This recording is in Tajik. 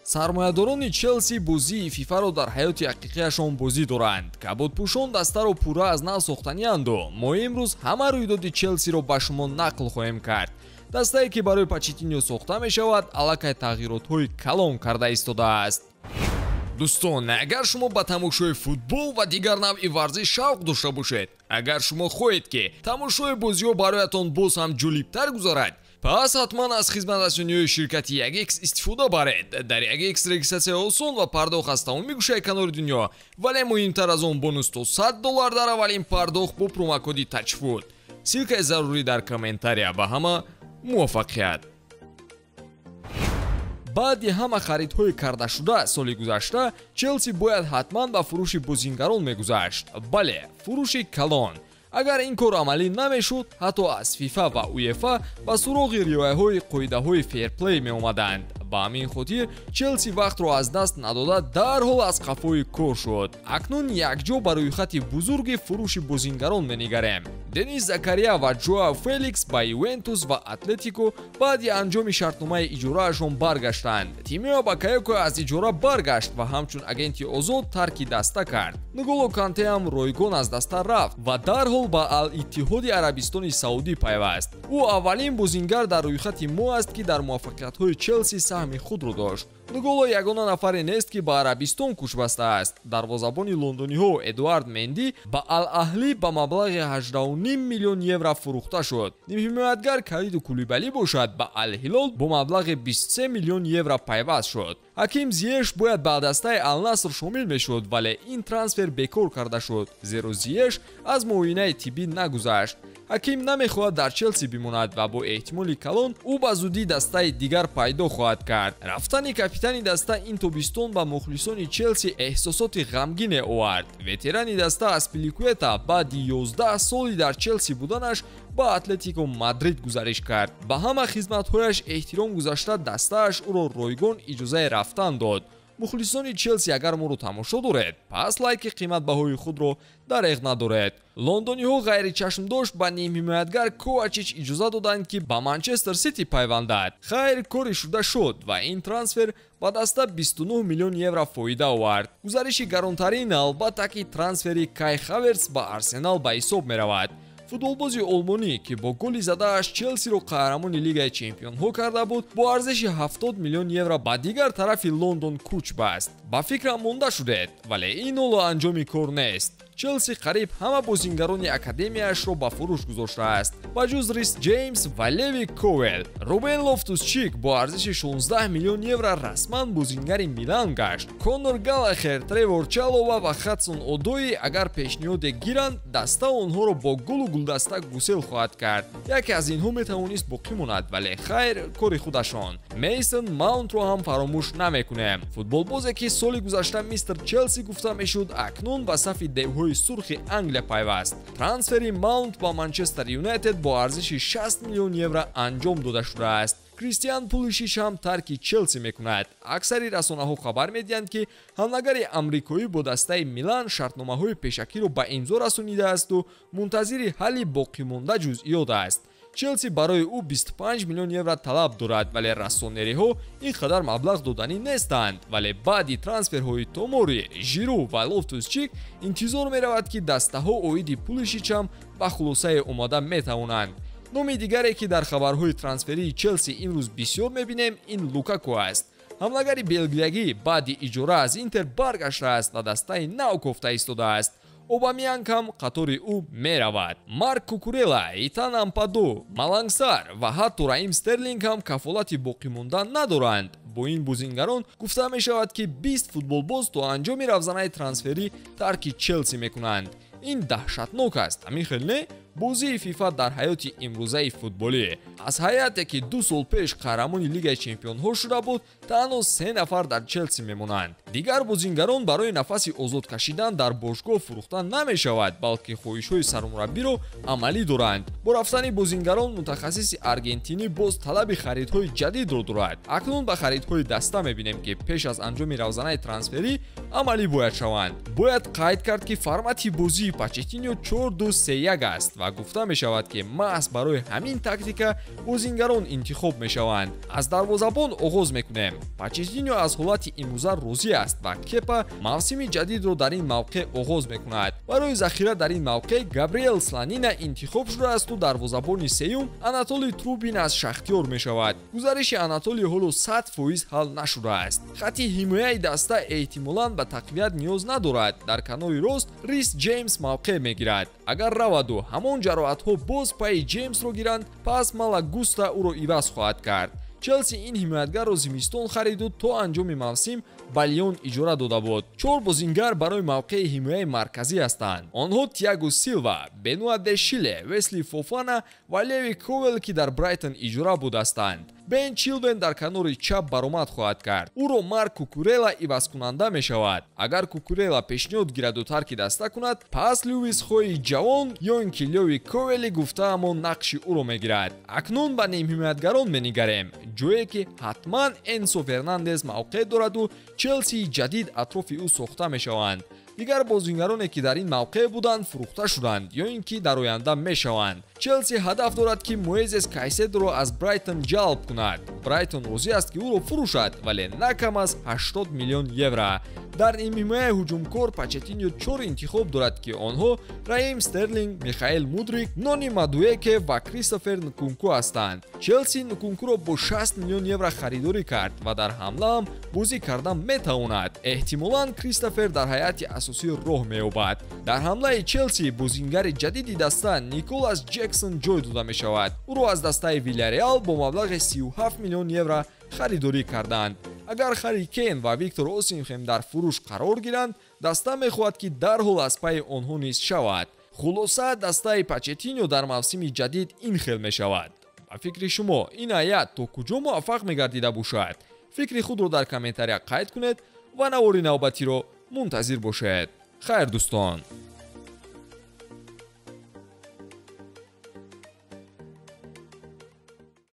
Сармоядорони Челси бозии ФИФА-ро дар ҳаёти ҳақиқияшон бозӣ доранд. Кабудпӯшон дастаро пурра аз нав сохтанианду мо имрӯз ҳама рӯйдоди Челсиро ба шумо нақл хоҳем кард. Дастае, ки барои Почеттино сохта мешавад, аллакай тағйиротҳои калон карда истодааст. Дӯстон, агар шумо ба тамошои футбол ва дигар навъи варзиш шавқ дошта бошед, агар шумо хоҳед, ки тамошои бозиҳо бароятон боз ҳам ҷолибтар гузарад, пас ҳатман аз хизматрасониҳои ширкати 1X истифода баред. Дар 1X регистратсия осон ва пардохт аз тамоми гӯшаи канори дунё, вале муҳимтар аз он бонус то $100 дар аввалин пардохт бо промокоди TAJFOOT. Ссылкаи зарурӣ дар комментария. Ба ҳама муваффақият. Баъди ҳама харидҳои кардашуда соли гузашта, Челси бояд ҳатман ба фурӯши бозингарон мегузашт. Бале, фурӯши калон. Агар ин кор амалӣ намешуд, ҳатто аз ФИФА ва УЕФА ба суроғи риояҳои қоидаҳои ферплей меомаданд. Ба ҳамин хотир Челси вақтро аз даст надода дарҳол аз қафои кор шуд. Акнун якҷо ба рӯйхати бузурги фурӯши бозингарон менигарем. Денис Закария ва Жоао Феликс ба Ювентус ва Атлетико баъди анҷоми шартномаи иҷораашон баргаштанд. Тимео Бакайоко аз иҷора баргашт ва ҳамчун агенти озод тарки даста кард. Нголо Канте ҳам ройгон аз даста рафт ва дарҳол ба Ал-Иттиҳоди Арабистони Саудӣ пайваст. Ӯ аввалин бозингар дар рӯйхати мо аст, ки дар муваффақиятҳои Челси саҳми худро дошт. Нголо ягона нафаре нест, ки ба Арабистон кӯчбастааст. Дарвозабони лондониҳо Эдуард Менди ба Ал-Аҳлӣ ба маблағи 18,5 миллион евро фурӯхта шуд. Нимҳимоятгар Калиду Кулибалӣ бошад ба Ал-Ҳилол бо маблағи 23 миллион евро пайваст шуд. Ҳаким Зиеш бояд ба дастаи Ал-Наср шомил мешуд, вале ин трансфер бекор карда шуд, зеро Зиеш аз муоинаи тиббӣ нагузашт. Ҳаким намехоҳад дар Челси бимонад ва бо эҳтимоли калон ӯ ба зудӣ дастаи дигар пайдо хоҳад кард. Рафтани капитани даста ин тобистон ба мухлисони Челси эҳсосоти ғамгине овард. Ветерани даста Аспиликуэта баъди 11 соли дар Челси буданаш ба Атлетико Мадрид гузариш кард. Ба ҳама хизматҳояш эҳтиром гузашта дастааш ӯро ройгон иҷозаи рафтан дод. Мухлисони Челси, агар моро тамошо доред, пас лайки қиматбаҳои худро дареғ надоред. Лондониҳо ғайричашмдошт ба нимҳимоятгар Ковачич иҷоза доданд, ки ба Манчестер Сити пайвандад. Хайр, кори шуда шуд ва ин трансфер ба даста 29 миллион евро фоида овард. Гузариши гаронтарин албатта ки трансфери Кай Хаверс ба Арсенал ба ҳисоб меравад. Футболбози олмонӣ, ки бо голи задааш Челсиро қаҳрамони Лигаи чемпионҳо карда буд, бо арзиши 70 миллион евро ба дигар тарафи Лондон кӯч баст. Ба фикрам монда шудед, вале ин ҳоло анҷоми кор нест. Челси қариб ҳама бозингарони академияашро ба фурӯш гузоштааст, ба ҷуз Рис Ҷеймс ва Леви Ковел. Рубен Лофтус-Чик бо арзиши 16 миллион евро расман бозингари Милан гашт. Конор Галахер, Тревор Чалова ва Хадсон Одои агар пешниҳоде гиранд, даста онҳоро бо гулу гулдаста гусел хоҳад кард. Яке аз инҳо метавонист боқӣ монад, вале хайр, кори худашон. Мейсон Маунтро ҳам фаромӯш намекунем. Футболбозе, ки соли гузашта мистер Челси гуфта мешуд, акнун ба сафи девҳои сурхи Англия пайваст. Трансфери Маунт ба Манчестер Юнайтед бо арзиши 60 миллион евро анҷом дода шудааст. Кристиан Пулишич ҳам тарки Челси мекунад. Аксари расонаҳо хабар медиҳанд, ки ҳамлагари амрикоӣ бо дастаи Милан шартномаҳои пешакиро ба имзо расонидаасту мунтазири ҳалли боқимонда ҷузъиёт аст. Челси барои ӯ 25 миллион евро талаб дорад, вале рассонериҳо ин қадар маблағ доданӣ нестанд. Вале баъди трансферҳои Томори, Жиру ва Лофтус-Чик интизор меравад, ки дастаҳо оиди Пулишич ҳам ба хулосае омода метавонанд. Номи дигаре, ки дар хабарҳои трансферии Челси имрӯз бисёр мебинем, ин Лукаку аст. Ҳамлагари белгиягӣ баъди иҷора аз Интер баргаштааст ва дастаи нав кофта истодааст. Обамеянг ҳам қатори ӯ меравад. Марк Кукурела, Итан Ампаду, Малангсар ва ҳатто Раим Стерлинг ҳам кафолати боқӣ мондан надоранд. Бо ин бозингарон гуфта мешавад, ки 20 футболбоз то анҷоми равзанаи трансферӣ тарки Челси мекунанд. Ин даҳшатнок аст, ҳамин хел не? Бозии ФИФА дар ҳаёти имрӯзаи футболӣ. Аз ҳайате, ки 2 сол пеш қаҳрамони Лигаи чемпионҳо шуда буд, танҳо 3 нафар дар Челси мемонанд. Дигар бозингарон барои нафаси озод кашидан дар бошгоҳ фурӯхта намешавад, балки хоҳишҳои сармураббиро амалӣ доранд. Бо рафтани бозингарон мутахассиси аргентинӣ боз талаби харидҳои ҷадидро дорад. Акнун ба харидҳои даста мебинем, ки пеш аз анҷоми равзанаи трансферӣ амалӣ бояд шаванд. Бояд қайд кард, ки формати бозии Почеттино 4-2-3-1 аст ва гуфта мешавад, ки маҳз барои ҳамин тактика бозингарон интихоб мешаванд. Аз дарвозабон оғоз мекунем. Почеттино аз ҳолати имрӯза розӣ аст ва Кепа мавсими ҷадидро дар ин мавқеъ оғоз мекунад. Барои захира дар ин мавқеъ Габриэл Сланина интихоб шудаасту дарвозабони сеюм Анатолий Трубин аз Шахтёр мешавад. Гузариши Анатолий ҳоло 100% ҳал нашудааст. Хати ҳимояи даста эҳтимолан ба тақвият ниёз надорад. Дар канори рост Рис Ҷеймс мавқеъ мегирад. Агар раваду ҳамон ҷароҳатҳо боз пайи Ҷеймсро гиранд, пас Мала Густа ӯро иваз хоҳад кард. Челси ин ҳимоятгарро зимистон хариду то анҷоми мавсим ба Лион иҷора дода буд. Чор бозингар барои мавқеи ҳимояи марказӣ ҳастанд. Онҳо Тиаго Силва, Бенуа де Шиле, Весли Фофана ва Леви Ковел, ки дар Брайтон иҷора буд, ҳастанд. Бен Чилвен дар канори чап баромад хоҳад кард. Ӯро Марк Кукурела ивазкунанда мешавад. Агар Кукурела пешниҳод гираду тарки даста кунад, пас Лювис Хои ҷавон ё ин ки Леви Ковели гуфтаамон нақши ӯро мегирад. Акнун ба нимҳимоятгарон менигарем, ҷое ки ҳатман Энсо Фернандес мавқеъ дораду Челсии ҷадид атрофи ӯ сохта мешаванд. Дигар бозингароне, ки дар ин мавқеъ буданд, фурӯхта шуданд ё ин ки дар оянда мешаванд. Челси ҳадаф дорад, ки Моизес Кайседоро аз Брайтон ҷалб кунад. Брайтон розӣ аст, ки ӯро фурӯшад, вале на кам аз 80 миллион евро. Дар нимҳимояи ҳуҷумкор Почеттино чор интихоб дорад, ки онҳо Раҳим Стерлинг, Михаил Мудрик, Нони Мадуэке ва Кристофер Нкунку ҳастанд. Челси Нкункуро бо 60 миллион евро харидорӣ кард ва дар ҳамла ҳам бозӣ кардан метавонад. Эҳтимолан Кристофер дар ҳайати асосӣ роҳ меёбад. Дар ҳамлаи Челси бозингари ҷадиди даста Николас Ҷексон ҷой дода мешавад. Ӯро аз дастаи Вилляреал бо маблағи 37 миллион евро харидорӣ карданд. Агар Харри Кейн ва Виктор Осимхем дар фурӯш қарор гиранд, даста мехоҳад, ки дарҳол аз пайи онҳо низ шавад. Хулоса, дастаи Почеттино дар мавсими ҷадид ин хел мешавад. Ба фикри шумо, ин ҳайат то куҷо муваффақ мегардида бошад? Фикри худро дар комментария қайд кунед ва навори навбатиро мунтазир бошед. Хайр, дӯстон.